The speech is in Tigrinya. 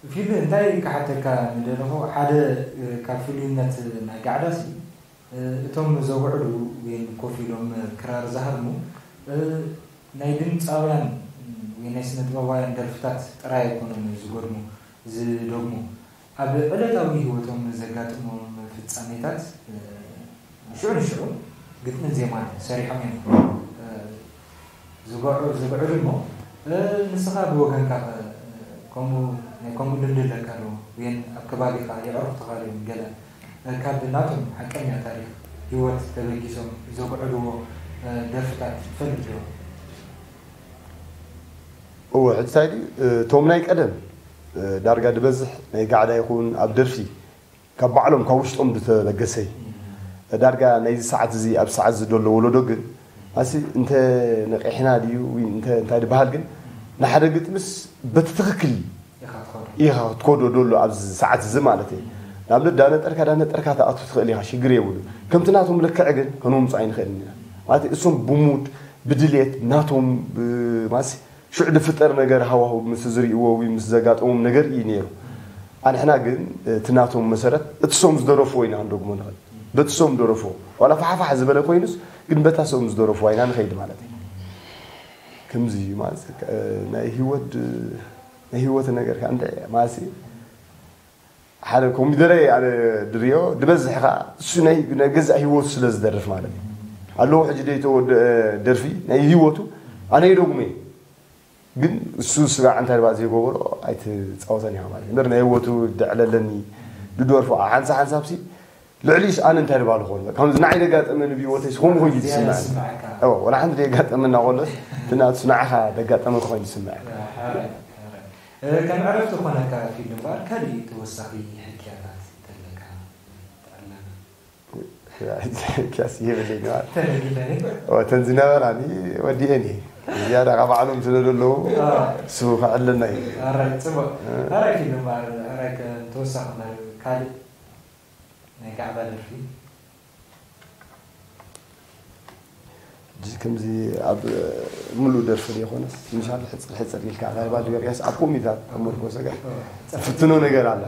ፊል እንታይ ክሓተካ ንደለኹ ሓደ ካብ ፍሉይነት ናይ ጋዕዳሲ እቶም ዘጉዕዱ ወይ ኮፍ ኢሎም ክራር ዝሃርሙ ናይ ድምፃውያን ወይ ናይ ስነ ጥበባውያን ደርፍታት ጥራይ ኣይኮኑን ዝጎድሙ ዝደግሙ ኣብ ዕለታዊ ህይወቶም ዘጋጥሞም ፍጻሜታት ሽዑ ንሽዑ ግጥምን ዜማን ሰሪሖም እዮም ዝግዕሩ እሞ ንስኻ ብወገንካ ከምኡ ናይ ከምኡ ልምዲ ኣለካ ዶ ወይን ኣብ ከባቢኻ የዕሩኽትኻ ድዮም ገለ ካብ ናቶም ሓቀኛ ታሪኽ ህይወት ተበጊሶም ዘግዕርዎ ደርፍታት ትፈልጥ ዶ? እወ ሕጂ እንታይ ድዩ እቶም ናይ ቀደም ዳርጋ ዝበዝሕ ናይ ጋዕዳ ይኹን ኣብ ደርፊ ካብ ባዕሎም ካብ ውሽጦም ዝተበገሰ እዩ። ዳርጋ ናይዚ ሰዓት እዚ ኣብ ሰዓት እዚ ዘሎ ወለዶ ግን ኣሲ እንተ ነቂሕና ድዩ ወይ እንተ እንታይ ዝበሃል ግን ንሓደ ግጥምስ በቲ ትኽክል ኢኻ ክትኮዶ ደሎ ኣብዚ ሰዓት እዚ ማለት እዩ። ንኣብነት ዳነጠርካ ዳነጠርካ ተኣቱ ትኽእል ኢኻ ሽግር የብሉ። ከምቲ ናቶም ልክዕ ግን ከነምፁ ኣይንኽእልን ኢና ማለት እሶም ብሙድ ብድሌት ናቶም ማሲ ሽዑ ዝፍጠር ነገር ሃዋሁ ምስ ዝርእዎ ወይ ምስ ዘጋጠሞም ነገር እዩ ነይሩ። ኣንሕና ግን እቲ ናቶም መሰረት እቲ ሶም ዝደረፍዎ ኢና ክንደግሞ ንኽእል። በቲ ሶም ደረፍዎ ዋላ ፋሕፋሕ ዝበለ ኮይኑስ ግን በታ ሶም ዝደረፍዋ ኢና ንኸይድ ማለት እዩ። ከምዚ እዩ ማለት ናይ ህይወት ናይ ህይወት ነገር ከ እንደ ማለት ሓደ ኮሚደረ ኣነ ድሪዮ ድበዝሕ ኸዓ እሱ ናይ ናይ ገዛእ ህይወቱ ስለ ዝደርፍ ማለት እዩ ኣለዉ ሕጂ ደይተወደ ደርፊ ናይ ህይወቱ ኣነ ይደጉመ ግን እሱ ስጋዕ እንታይ ድባ ዘይገበሮ ኣይትፃወተን ኢኻ ማለት እምበር ናይ ህይወቱ ደዕለለኒ ድደርፎ ሓንሳ ሓንሳብሲ ልዕሊስ ኣነ እንታይ ድባ ዝኾን ከምዚ ንዓይ ደጋጠመኒ ብህይወተይ ስኹም ኮይኑ ዝስምዐ ወላ ሓንቲ ደጋጠመና ከሎስ እቲ ናትሱ ንዓኻ ደጋጠመ ተኾይኑ ዝስምዐ ከም ዕረፍቲ ኮነካ ፊልም እምበኣር ካሊእ ተወሳኺ ሕክያታት ተለካ ትዕለና ኪያስ የብለይ ተለጊለኒ ወተን ዝነበራኒ ወዲአን እየ ዝያዳ ካብ ባዕሎም ስለ ዘለዉ እሱ ክዕለና እዩ ኣራይ ፅቡቅ ኣራይ ፊልም እምበኣር ኣራይ ተወሳኺ ካሊእ ናይ ጋዕባ ደርፊ ከምዚ ኣብ ሙሉእ ደርፊ ዘይኮነስ ምሻል ሕፅር ሕፅር ኢልካ ናይ ባል ገርያስ ኣብ ኮሚታት ተመርኮሰ ገ ፍትኖ ነገር ኣለ